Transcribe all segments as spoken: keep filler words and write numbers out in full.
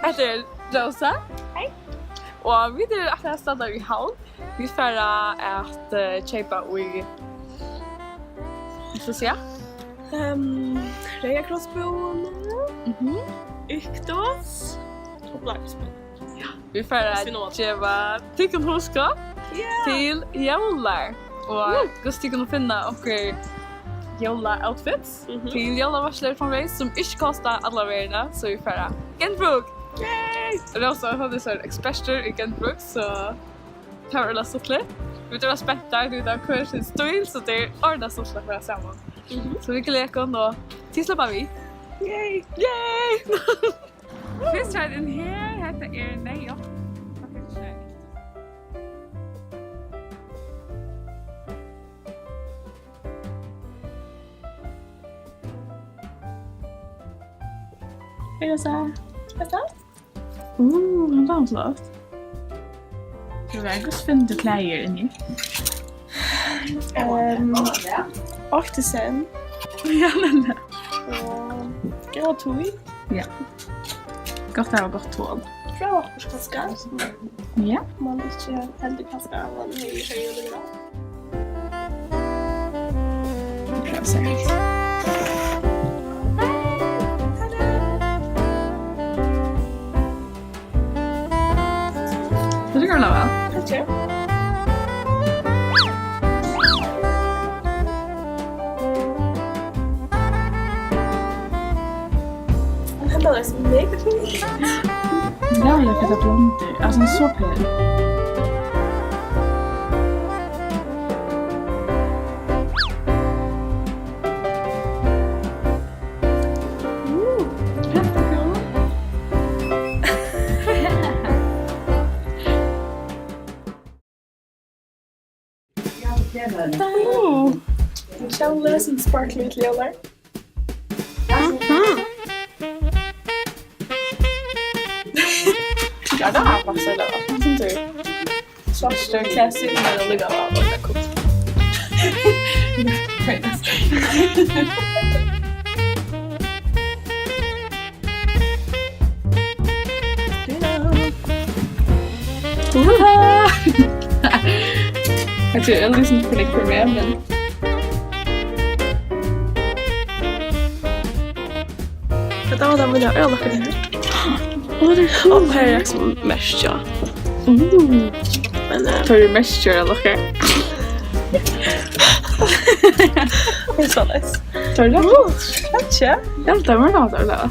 Hetta er Rósa. Hey. Og vit eru akkurát staddar í Havn. Vit fara at, eh, keypa í, hvat skal eg siga? Ehm, Reyðakrossbúðini, mhm, Iktos og Bláakrossbúðini. Ja, vit fara at geva tykkum hugskot, ja, til jólar. Og, woo, hvussu tit kunnu finna onkur jólaoutfits, mhm, til jólaveitslur framvegis, sum ikki kosta alla verðina, so vit fara Genbrug. Yay! Rósa, hon er so ein ekspertur í Genbrug, so tað var ordiliga stuttligt. Vit eru spentar, vit hava hvør sín stíl, so tað er ordiliga stuttligt at vera saman. Mhm. So vit gleða okkum, og tit sleppa við. Yay! Yay! Fyrst her inn her, hetta er neyðugt. Hej, Rosa. Hej, Rosa. Uh, hann var flott. Tú var einhvers finnur klæðir inni. Ehm, eitt í senn. Ja, men. Og góða tíð. Ja. Gott at hava gott tol. Prøva okkurt kanska. Ja. Man ikki heldur kanska, man hevur ikki jólini. Prøva seg. Tað riggar væl. Takk. Men henda er so mega fin. Ja, eg fekk tað blondur. Altso, hon er so pen. Uh, hetta er góð. Ooh, kjóli sum sparkly til jólar. Mhm. Ja, tað er passar tað. Sum tú. Svartur classic, men allíkavæl, og tað er cool. Hetta er eisini fyri meg, men hvat var tað, vit hava øl okkara her? Ó, tað er cool. Og her er sum merkja. Mm. Men, eh, tað er merkja, ella hvat? Tað er so nice. Tað er tað. Kanska. Ja, tað var tað, tað var tað.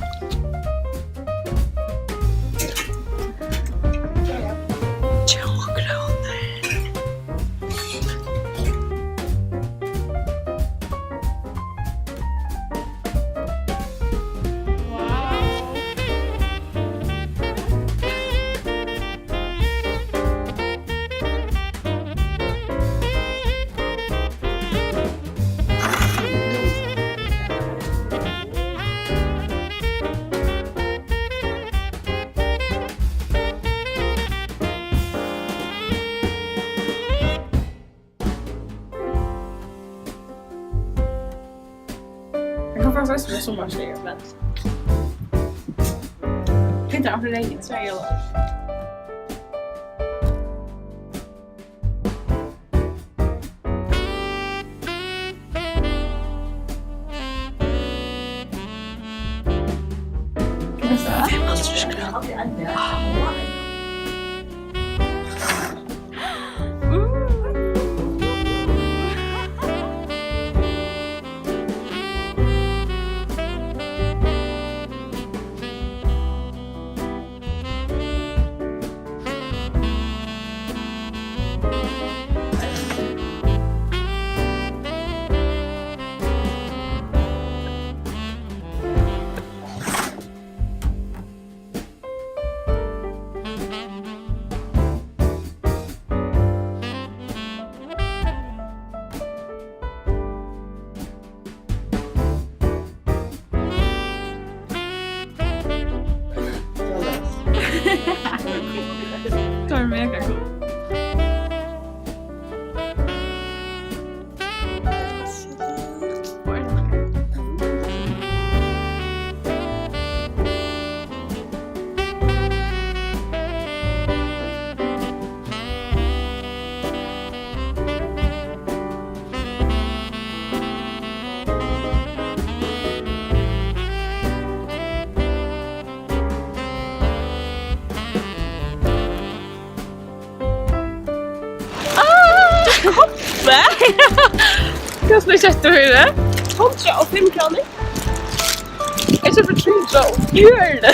Tjúgu krónur. Eg kann faktiskt eisini vera summarsligur, men hetta er akkurát regn, so er jólaferð. Hvat er tað? Fimmoghálvtrýss krónur. Hvat? Hvat er tað fyri? Hundrað og fimm krónur. Eg keypti fyri trý hundrað og fjøruti.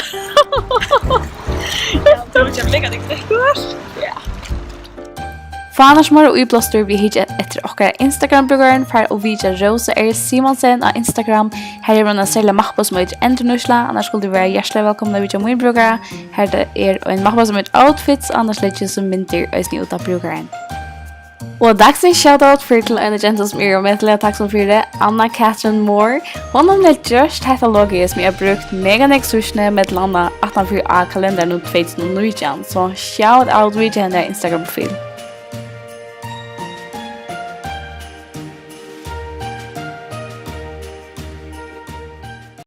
Ja, tað var ikki mega dyrt. Ja. Fá annars meira íblástur við at hyggja eftir okkara Instagram-brúkarum, far og vitja Rósa R Simonsen á Instagram. Har hevur hon eina serliga mappu sum eitur Endurnýtsla, annars skulu tit vera hjartaliga vælkomin at vitja mín brúkara. Har tað er ein mappa sum eitur Outfits, annars leggi eg so myndir eisini út á brúkaran. Og dagsins shoutout fer til eina gentu sum eg eri ómetaliga takksom fyri, Anna Catherine Moore. Hon hevur nemliga gjørt hetta logoið sum eg havi brúkt mega nógv síðstuni, millum annað aftan fyri á kalendaranum tvey túsund og nítjan. So shout out við til hennara Instagram-profil.